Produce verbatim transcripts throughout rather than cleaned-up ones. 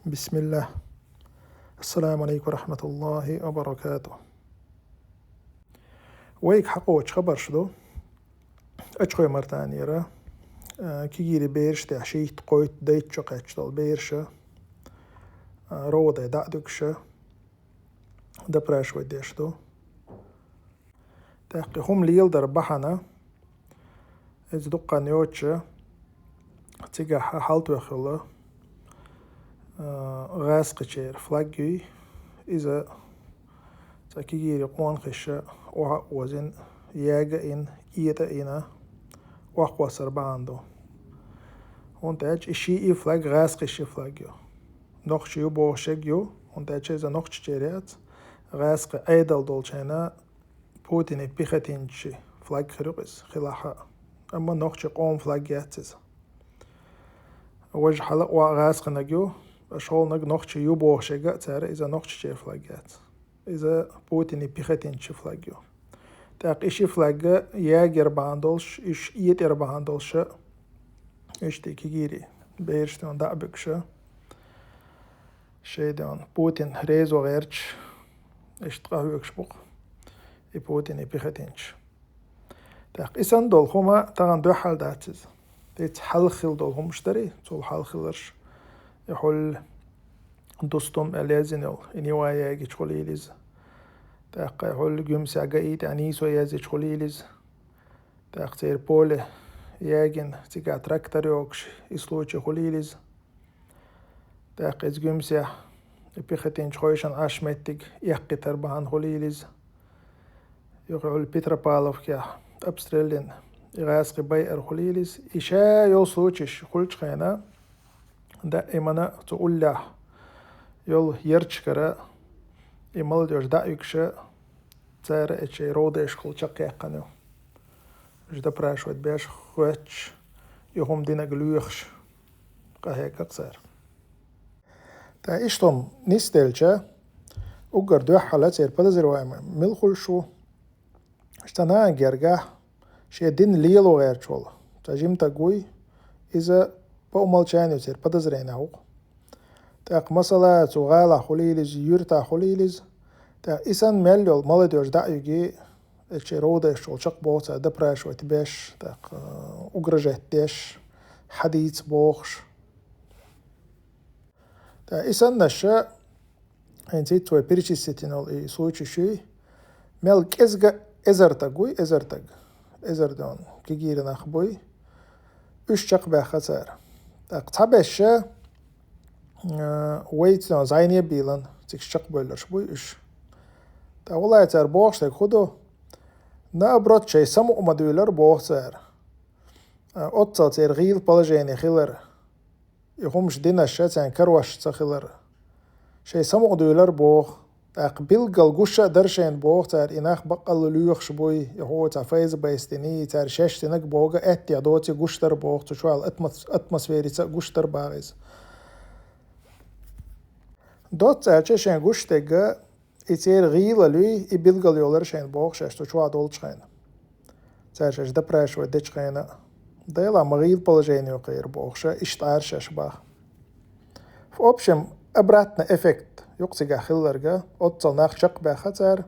بسم الله. السلام عليكم ورحمة الله وبركاته. Вайга хьакхочу хабарш ду. Ачхой Мартанера, а, кегийрхой бераш тӀехь шийтта, кхойтта, дейтта чу кхаьчна долу бераш, а, РОВД дӀа а дуьгуш, допрашивать деш ду. ТӀаккха и хӀума леладар бахьана, иза дуккха хан йоцуш, цигахь хьалатоьхна йолу, а, гӀазкхичеран флаг юй, иза цхьа кегийрхой къонахаша охьа а озийна, яга а йина, этӀа а йина, охьакхоссар бахьана ду. ХӀунда аьлча и шиъ флаг гӀазкхичеран флаг ю. Нохчийн ю бохуш ерг ю, хӀунда аьлча иза нохчичеран яц, гӀазкхийн Ӏедал долчу хенахь Путинан пехотинцийн флаг хир ю иза, хилахь а. Амма нохчийн къоман флаг яц иза. Важа хьала а гӀазкхинаг ю, аш хьолнаг нохчийн ю бохуш ерг а цара, иза нохчичеран флаг яц. Иза Путинан пехотинцийн флаг ю. ТӀаккха и ши флаг ягор бахьана долуш, уьш этӀор бахьана долуш, иштта кегийрхой бераш тӀе дӀа а буьгуш, шайн ден Путин резо гӀерташ, иштта къахьоьгуш бу-кх и Путинан пехотинций. ТӀаккха и санна долу хӀума тахана дуьххьал дац иза. Тица хьалха хилла долу хӀумаш дарий, цул хьалха хилларш. И хьуьлла Дустум аьлла яздина йолу, и Нева ягийча хуьлийла иза. ТӀаккха и хьуьлла Гуьмсехь ГАИ тӀехь Нийсо яздича хуьлийла иза. ТӀаккха церан поле ягийна, цигахь трактор йогуш, и случай хуьлийла иза. ТӀаккха иза Гуьмсехь и пехотинцийн хойшина Ӏаш меттиг эккхийтар бахьана хуьлийла иза. Юха и хьуьлла Петропавловкехь обстрел йина и гӀазкхий байар хуьлийла иза. И ша йолу случайш хуьлучу хенахь, даимана цу уллехь йолу ярташкара и молодёжь дӀа а уьгуш, цара и шайн РОВДшкахула чекхъяьккхина ю. Уьш допрашивать беш, хоьттуш, и хӀума динарг лоьхуш, къахьегна-кх цара. ТӀаккха иштта хӀума нисделча, уггар дуьххьал церан подозреваемый мила хуьлуш ву? Цхьа нахана гергахь шен дин лело гӀерташ волу цхьа жима стаг вуй, иза по умолчанию церан подозренехь ву-кх. ТӀаккха масала цу гӀалахь хуьлийла иза, юьртахь хуьлийла иза. ТӀаккха и санна мел йолу молодёжь дӀа а уьгий, и шайн РОВДшкахула чекхбоху цара, допрашивать беш, тӀаккха, э, угрожать деш, хьадийца бохуш. ТӀаккха и саннаш, хӀинца хӀинцца вай перечислить йина йолу и случайш юй, мел кӀезга эзар стаг вуй, эзар стаг. Эзар ден кегийрхой нах буй. Уьш чекхбаьхна цара. ТӀаккха цхьаберш, э, вайца ден зӀене а бийлина, цига чекхбевлларш буй уьш. ТӀаккха валлахӀи цара бохуш дерг хӀун ду? Наоборот, шайн самукъа ма-дуьйлура боху цара. Э, оццул церан гӀийла положение хилар. И хӀумаш динарш царна карош ца хилар. Шайн самукъа дуьйлура боху. ТӀаккха билггал гуш а дара шайна боху цара, и нах баккъалла лоьхуш буй, и хӀу цхьа ФСБ-с диний, цара шаьш динарг бохург аьттехьа доций гуш дара боху, цу чохь атмос-, атмосферица а гуш дара боху иза. Доцца аьлча шайна гуш дерг, и церан гӀийла луьй, и билггал йолура шайна боху шаьш цу чохь долчу хенахь. Цара шаьш допрашивать дечу хенахь, делахь ма гӀийла положение кхера бохуш, иштта Ӏара шаьш боху. В общем, обратный эффект ю-кх цигахь хилларг, оццул нах чекхбаьхна цара,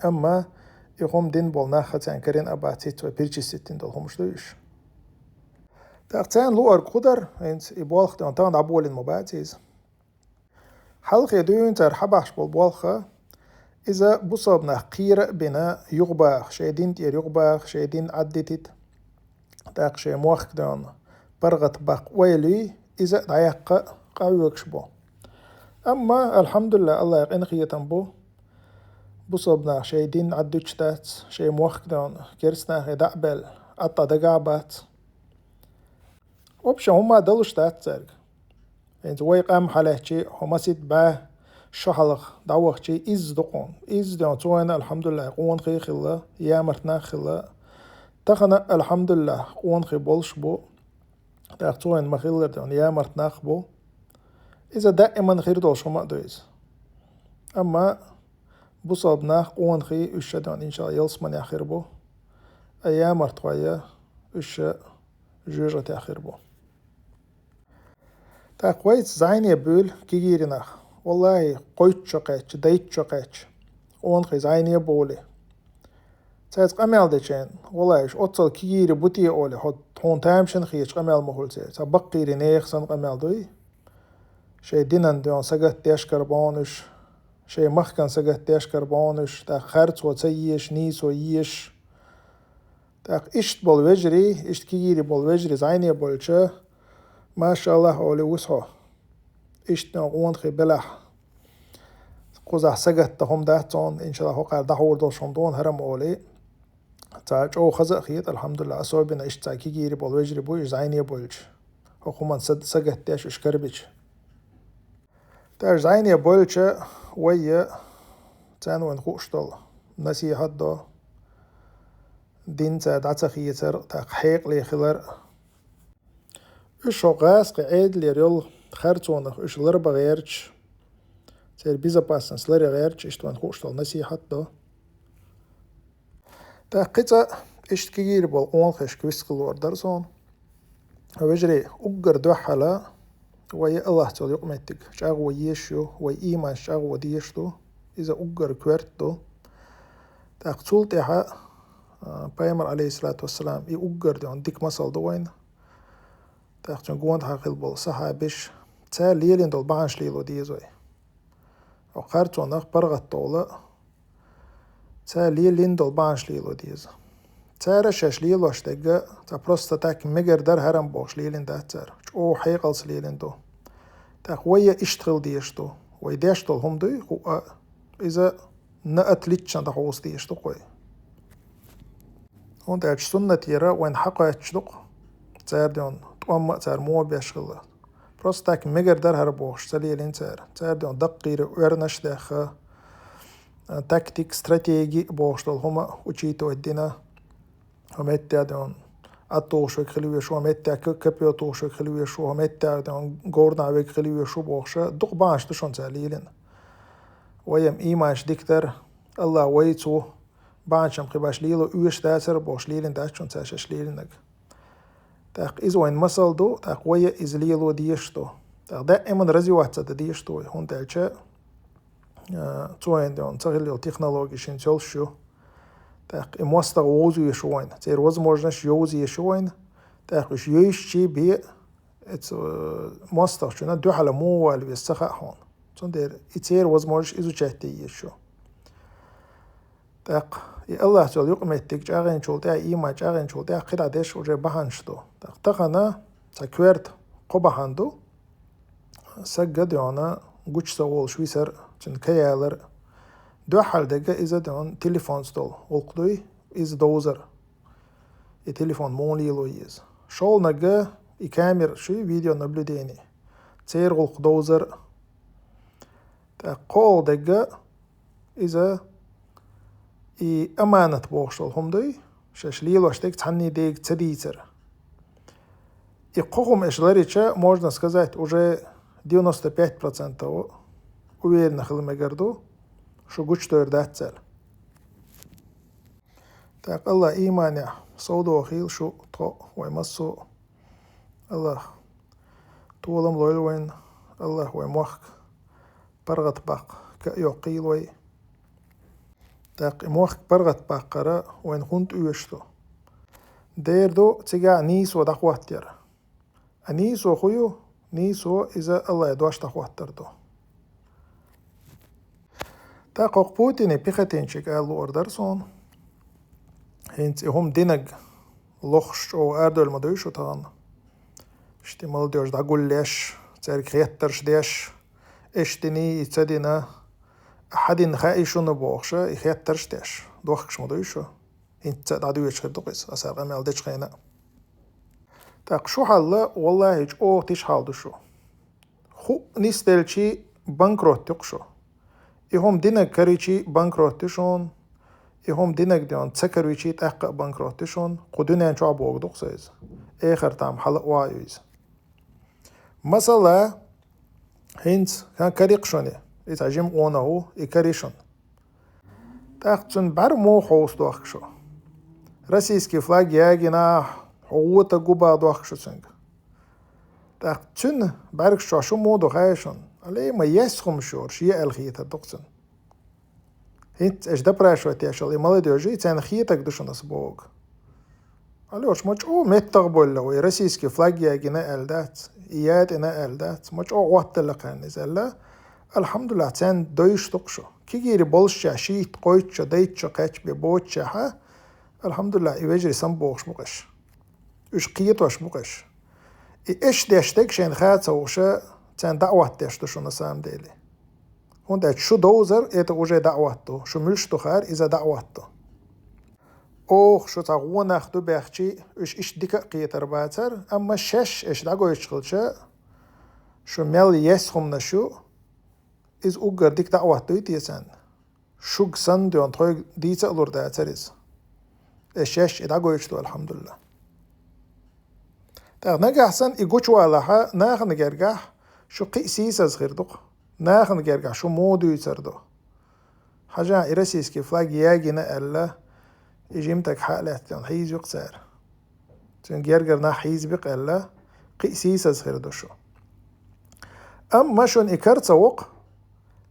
амма и хӀума дина болу нах царна карийна а бац, хӀинцца вай перечислить йина долу хӀумаш ду уьш. ТӀаккха царна луург хӀун дара, хӀинца и болх тӀе тахана дӀаболийна ма бац иза. Хьалхе дуьйна цара хьабахьаш болу болх, иза бусалба нах кхера а бина, юхабаха, шайн дин тӀера юхабаха, шайн дин Ӏаддитийта, тӀаккха шайн мохк ден паргӀат баккха ойла юй, иза а дӀаяккха а къахьоьгуш бу. Амма, алхьамдулиллахӀ, АллахӀан къинхетам бу, бусалба нах шайн дин Ӏаддуьтуш дац, шайн мохк ден керста нахе дӀа а баьлла, Ӏадда дагахь а бац. В общем, хӀумма далуш дац цаьрга. ХӀинца вай къам хьалаьцчи, хьо масийтта бӀе шо хьалха дӀавахчи, изза ду хьуна. Изза ден цу хенахь, алхьамдулиллахӀ, къонахий а хилла, ямарт нах а хилла. Тахана, алхьамдулиллахӀ, къонахий болуш бу. ТӀаккха цу хенахь ма-хиллара ден ямарт нах а бу. Иза даиман хир долуш хӀума а ду иза. Амма бусалба нах, къонахий, уьш ша ден, иншаллахӀ, ялсаманехь хир бу. А ямартхой, уьш ша жоьжахатехь хир бу. ТӀаккха вайца зӀайне буьйлу кегийрхой нах. Валлахьи, кхойтта шо кхаьчча, дейтта шо кхаьчча, къонахий зӀайне бовлий. Цаьрца къамел дечу хенахь, валлахьи, уьш оццул кегийрхой бу те олий, хьо, хьуна тамашийна хеташ къамел ма хуьлу церан. Цхьа баккхийрхой нехан санна къамел ду и. Шайн динан дуьхьа сагатдеш карабовлу уьш, шайн махкана сагатдеш карабовлу уьш, тӀаккха харцо ца езаш, нийсо езаш. ТӀаккха иштта болу вежарий, иштта кегийрхой болу вежарий зӀайне болча, машаллахь олий ву хьо. Иштта къонахий белахь, кхузахь сагатдан хӀума дац хьуна, иншаллахь, хӀокхара дӀахьур долуш хӀума ду хьуна хӀара-м олий. Цхьа чӀогӀа хаза а хета, алхьамдулиллахь, особенно иштта цхьа кегийрхой болу вежарий бу, уьш зӀайне болча, хӀокху хӀуманна са-, сагатдеш уьш карабича. ТӀаккха зӀайне болча вай а, царна вайна хууш долу насихьат до, дин цара дӀа ца хецар, тӀаккха хьекъале хилар. Уьш хӀокху гӀазкхийн Ӏедалера йолу харцонах уьш ларбан гӀерташ, церан безопасность ларъян гӀерташ, иштта вайна хууш долу насихьат до. ТӀаккха кхин цкъа иштта кегийрхой болу къонахашка вист хила луур дара суна. Вежарий, уггар дуьххьара вай Аллахьца йолу юкъаметтиг чӀагӀо езаш ю, вай ийманаш чӀагӀо дезаш ду, иза уггар коьрта ду. ТӀаккха цул тӀаьхьа, а, Пайхамар, Ӏалайхиссалату вассалам, и уггар дуьхьал дика масал ду вайна. ТӀаккха цуьнан гонаха хилла болу сахьабаш, цара лелийна долу бахьанаш лело деза вай. Хьо харцонах паргӀат товла, цара лелийна долу бахьанаш лело деза. Цара шаьш лелош дерг, цхьа просто так мегар дара хӀара-м бохуш лелийна дац цара. ЧӀогӀа хьекъалца лелийна ду. ТӀаккха вай а иштта хила дезаш ду. Вай деш долу хӀума дуй, хӀуъа, иза на отлично дӀахьовса дезаш ду-кх вай. ХӀунда аьлча суннатера вайна хьакхоьттуш ду-кх, цара дуьхьал тӀом а цара муха беш хилла. Просто так мегар дара хӀара бохуш ца лелийна цара. Цара дуьхьал даккхийра оьрнаш а даьхна, тактик, стратеги бохуш долу хӀума учитывать дина. ХӀокху меттехь дуьхьал Ӏад тухуш верг хила везаш ву, хӀокху меттехь к-, копьё тухуш верг хила везаш ву, хӀокху меттехь дуьхьал говрана верг хила везаш ву бохуш, дукха бахьанаш ду шуна цара лелийна. Вай-м ийманаш дика дара, Аллахь вайца ву, бахьанаш-м кхин башха лело оьшуш дацара бохуш лелийна дац шуна цара шаьш лелийнарг. ТӀаккха иза вайна масал ду, тӀаккха вай а иза лело дезаш ду. ТӀаккха даиман развиваться дан дезаш ду вай, хӀунда аьлча, а, цу хенахь дуьхьал ца хилла йолу технологеш хӀинца йолуш ю. ТӀаккха и мостагӀа вовза везаш ву вайна, церан возможносташ йовза езаш ю вайна. ТӀаккха уьш йовзучу бен, оцу, э, мостагӀчунна дуьхьал муха вала веза ца хаьа хьуна. Цундела и церан возможносташ изучать ян езаш ю. ТӀаккха и Аллахьца йолу юкъаметтиг чӀагӀйинчул тӀаьхьа, ийман чӀагӀйинчул тӀаьхьа кхидӀа деш уже бахьанаш ду. ТӀаккха тахана цхьа коьрта кхо бахьана ду, саг а дуьхьал гучу ца волуш висар, цуьнан ка ялар. Дуьххьара дерг иза дуьхьал телефонца долу гӀуллакх дуй, иза довзар. И телефон муха лело еза. ШолгӀаниг и камера шуй, видеонаблюдение, церан гӀуллакх довзар. ТӀаккха кхоалгӀа дерг иза и аманат бохуш долу хӀума дуй, шаьш лелош дерг цхьанний дега ца дийцар. И кхо хӀума аша ларича, можно сказать, уже девяносто пять процентов уверенно хила мегар ду, шу гучудойр дац аьлла. ТӀаккха Аллахь ийманехь совдохийла шу, тхо, вай массо а. Аллахь толам лойла вайна, Аллахь вай мохк паргӀатбаккха ка а йоккхийла вай. ТӀаккха и мохк паргӀатбаккхара вайна хӀунда оьшуш ду? Дера ду цигахь нийсо дӀахӀоттаяр. А нийсо хӀун ю? Нийсо иза Аллахьан дош дӀахӀоттар ду. ТӀаккха хӀокху Путине пехотинчига ала луур дара суна. ХӀинца и хӀума динарг лохуш чӀогӀа арадевлла ма дуй шу тахана. Иштта молодёжь дӀагулъеш, цаьрга хеттарш деш, аша диний, и ца дина, хьан дина хаьий шуна бохуш, и хеттарш деш, дохкуш ма дуй шу. ХӀинца а дӀадоьдуш хир ду-кх иза, аса къамел дечу хенахь а. ТӀаккха шу хьал, валлахӀи, чӀогӀа тиша хьал ду шу. ХӀуъа нисделчий банкрот ю-кх шу. И хӀума динарг карийчий банкрот ю шуна, и хӀума динарг ден ца карийчий тӀаккха а банкрот ю шуна, кху дуьнен чохь богу ду-кх со иза. Эхартахь-м хьала а охьа ю иза. Масала, хӀинца хан карий-кх шуна, и цхьа жима къонах ву, и карий шуна. ТӀаккха цуьнан бӀаьрму хьовса дохку шу. Российский флаг ягийнахь, хьо вотаг ву баха дохку шу цуьнга. ТӀаккха цуьнан бӀаьргаш чохь шу муха ду хаьий шуна? Аллай, ма ес хӀума шура, шен аьлла хетар ду-кх цуьнан. ХӀинца аша допрашивать еш йолу и молодёжь, царна хетарг ду шуна аса бохург. Алло, ма чӀогӀа меттах боллу, вай российский флаг ягийна аьлла дац, и ятӀийна аьлла дац, ма чӀогӀа Ӏоттаделла кхарна иза аьлла. Алхьамдулиллахь, царна девзаш ду-кх шу. Кегийра боллушехь, шийтта, кхойтта шо, дейтта шо кхаьчна бен боцушехь, алхьамдулиллахь, и вежарий самабохуш бу-кх аша. Уьш кхетош бу-кх аша. И аша деш дерг шайна хаа ца хууш, царна даӀват деш ду шу на самом деле. ХӀунда аьлча шу довзар, это уже даӀват ду, шу муьлш ду хаар, иза даӀват ду. Оха шу цхьа вон нах ду баьхчи, уьш иштта дика а кхетар бацара, амма шаьш аша дӀагойтуш хилча, шу мел ес хӀуманаш ю, иза уггар дика даӀват дуй те царна? Шуьга санна, дуьйна тхойга дийца а лур дацара иза. Аша шаьш и дӀагойтуш ду, алхьамдулиллахь. ТӀаккха нагахь санна и гучувалахь, нахана гергахь шу кхин а сийсаза хир ду-кх. Нахана гергахь шу муха дуьйцур ду? Хьажахь, и российский флаг ягийна аьлла, и жима стаг хьа а лаьцна хьийза ю-кх цара. Цуьнан гергара нах хьийзабо-кх аьлла, кхин а сийсаза хир ду шу. Амма шуна и кара ца во-кх,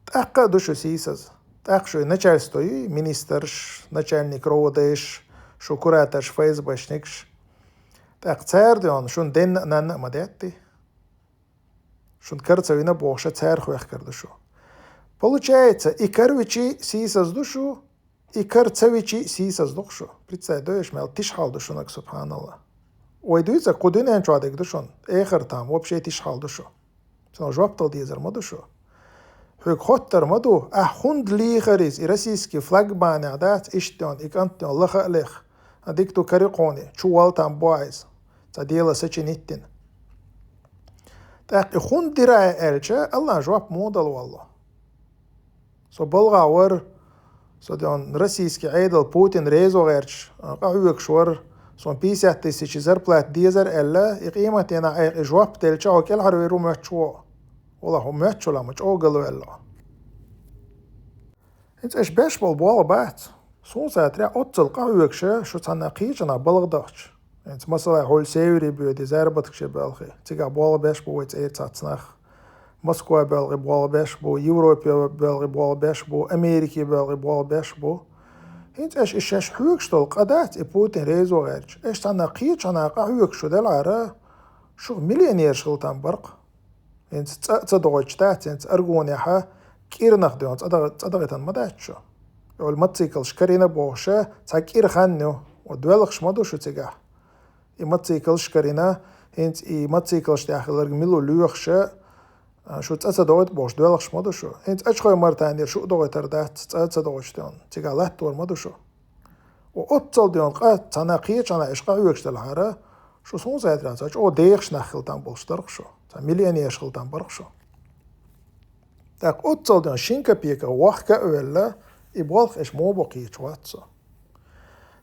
тӀаккха а ду шу сийсаза. ТӀаккха шуьга начальство юй, министрш, начальник РОВД-ш, шу кураторш, ФСБшникаш. ТӀаккха цара, дуьйна, шуна денна а, нанна а ма даьтта. Шуна кара ца вина бохуш, цара хоьхкур ду шу. Получается, и кара вичи сийсаза ду шу, и кара ца вичи сийсаза ду-кх шу. Представь, дойша мел тиша хьал ду шуна, субханаллахь. Вай дуьйцург кху дуьнен чохь дерг ду шуна, эхартахь вообще тиша хьал ду шу. Цунах жоп дала дезар ма ду шу. Хьоьга хоттур ма ду, ахь хӀунда лийхира иза, и российский флаг бахьанехь дац, иштта, дуьйна, и кӀант, дуьйна, лаха а леха, а, дика ду, карий хьуна, чу вала там бохьа иза, цхьа дело сочинить дина. ТӀаккха и хӀунда дира ахь аьлча, Аллахьа жоп муха дала воллу? Со балгӀа вара, со, дуьйна, российский Ӏедал, Путин реза ву гӀерташ, а, къахьоьгуш вара, суна пятьдесят тысяч зарплата дезара аьлла, и къематдийнахь айхьа и жоп делча, хьо кӀелхьарвер ву моьттуш ву. Валлахь, хьо моьттуш валахь, ма чӀогӀа галваьлла хьо. ХӀинца аша беш болу болх бац. Суна сацарехь, оццул къахьоьгуш шу цхьанна кхечанхьа балха дахча. ХӀинца, масала, хьуьлла севере боьду, заработкаш бен боьлху, цигахь болх беш бу вай цӀера цхьацца нах. Москва боьлхий болх беш бу, Европе боьлхий болх беш бу, Америке боьлхий болх беш бу. ХӀинца аша и шаьш хьоьгуш долу къа дац, и Путин реза ву гӀерташ. Аша цхьанна кхечанхьа къахьоьгуш шу делахьара, шух миллионераш хила там бара-кх. ХӀинца цӀа а ца догӀуьйтуш дац, хӀинца Аргунехь кӀирнах, дуьйна, цӀа дагӀ-, цӀа дагӀийтина ма дац шу. Олу, мотоциклаш карийна бохуш, цхьа кӀира хан ю, доьлхуш ма ду шу цигахь. И мотоциклаш карийна, хӀинца и мотоциклаш тӀехь хилларг мила ву лоьхуш, а, шу цӀа ца догӀуьйту бохуш, доьлхуш ма ду шу. ХӀинца Ачхой-Мартанера шу а догӀуьйтур дац, цӀа а ца догӀуьйтуш, дуьйна, цигахь латтор ма ду шу. Оццул, дуьйна, къа цхьанна кхечанхьа аша къахьоьгуш делахьара, шу, суна сацарехь, цхьа чӀогӀа дехаш нах хила там болуш дара-кх шу, цхьа миллионераш хила там бара-кх шу. ТӀаккха оццул, дуьйна, шина копейках вохка а велла, и болх аша муха бо кхеташ вац со.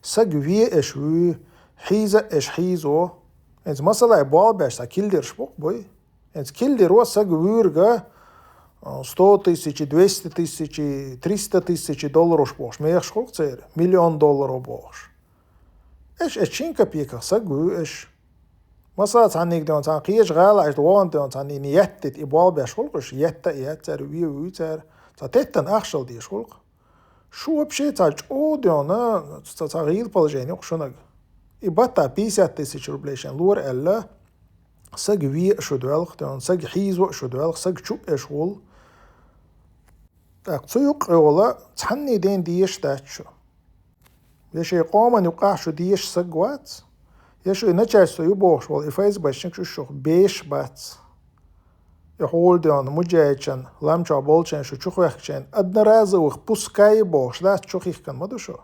Саг ве аша вуьй, хьийза а аша хьийзо. ХӀинца, масала, болх беш цхьа киллераш бу-кх буй. ХӀинца киллеро саг вуьйриг, а, сто тысяч, двести тысяч, триста тысяч долларов бохуш мехаш хуьлу-кх церан, миллион долларов бохуш. Аша, аша шина копейках саг вуьй аша. Масала, цхьанниг, дуьйна, цхьана кхечу гӀала аша вахана, дуьйна, цхьанниг еттийта и болх беш хуьлу-кх уьш, етта а етта цара, ве а вуьй цара. Цхьа теттана ахча дала дезаш хуьлу-кх. Шу вообще цхьа чӀогӀа, дуьйна, цхьа, цхьа гӀийла положение ю-кх шуна. И баттахь пятьдесят тысяч рублей шайна лора аьлла, саг ве а шу доьлху, дуьйна, саг хьийзо а шу доьлху, саг чу а аша волу. ТӀаккха цу юккъехула цхьанний ден дезаш дац шу. Я шайн къоман юккъехь шу дезаш саг вац, я шуьга начальство ю бохуш волу и ФСБшник, уьш шух безаш бац. И хьула, дуьйна, муджахӀидшна, лам чохь болчарна шу чухоьхкучарна одноразовых пускай бохуш дац, чухихкина ма ду шу.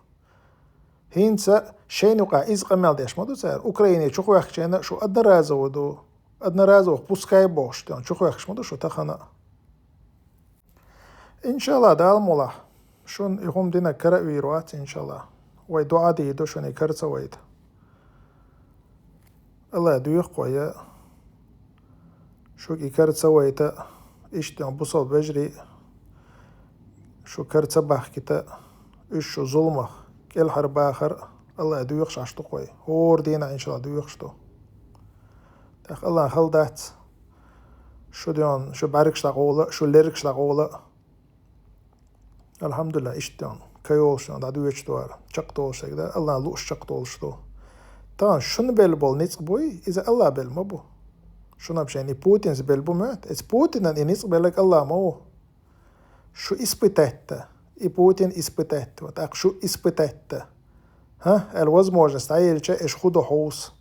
ХӀинца шайна юкъахь иза къамел деш ма ду цара, Украине чухоьхкучарна шу одноразово ду, одноразовых пускай бохуш, дуьйна, чухоьхкуш ма ду шу тахана а. Иншалла, Дала мукъ лахь, шуна и хӀума динарг кара а вийр вац, иншалла. Вай доӀа дийр ду шуна и кара ца вайта. Аллах доьху вай, шуьга и кара ца вайта, иштта, дуьйна, бусалба вежарий, шу кара ца бахкийта, уьш шу зуламах кӀелхьарбахар Аллах доьхуш Ӏаш ду-кх вай. ХӀора дийнахь, иншалла, доьхуш ду. ТӀаккха Аллахьан хала дац, Шу ден, шу бӀаргаш дӀагӀола, шу лергаш дӀагӀола. Алхьамдулиллахь, иштта ден. Кхы йолуш ден, дӀадоьдуш дара. Чекхдолуш дерг да, Аллахьан лууш чекхдолуш ду. Тахана шуна белла болу ницкъ буй, иза Аллахь белла ма бу. Шуна шайна и Путинца белла бу моьтту, эцу Путинан и ницкъ белларг Аллахь ма ву. Шу испытать дан. И Путин испытать дан. ТӀаккха шу испытать дан. ХӀа, аьлла возможность дӀаелча, эш хӀу до хьовса.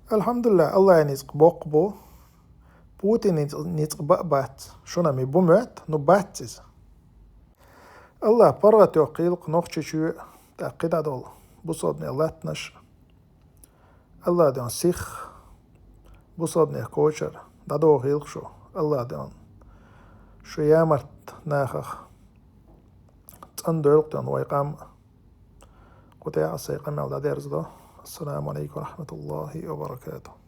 Алхьамдулиллахь, Аллахьан ницкъ боккха бу. Путинан ницкъ, ницкъ баа бац. Шуна ми бу моьтту, ну бац иза. Аллахь паргӀат йоккхийла кху Нохчийчоь, тӀаккха кхидӀа долу бусалбанийн латтанаш. Аллахь ден сих, бусалбанех кочар дӀадохийла шу. Аллахь ден шу ямарт нахах цӀандойла ден вай къам. Кху тӀехь аса сайн къамел дӀадерзадо. Ассаламу Ӏалайкум ва рахьматуллахӀи ва баракатухӀ.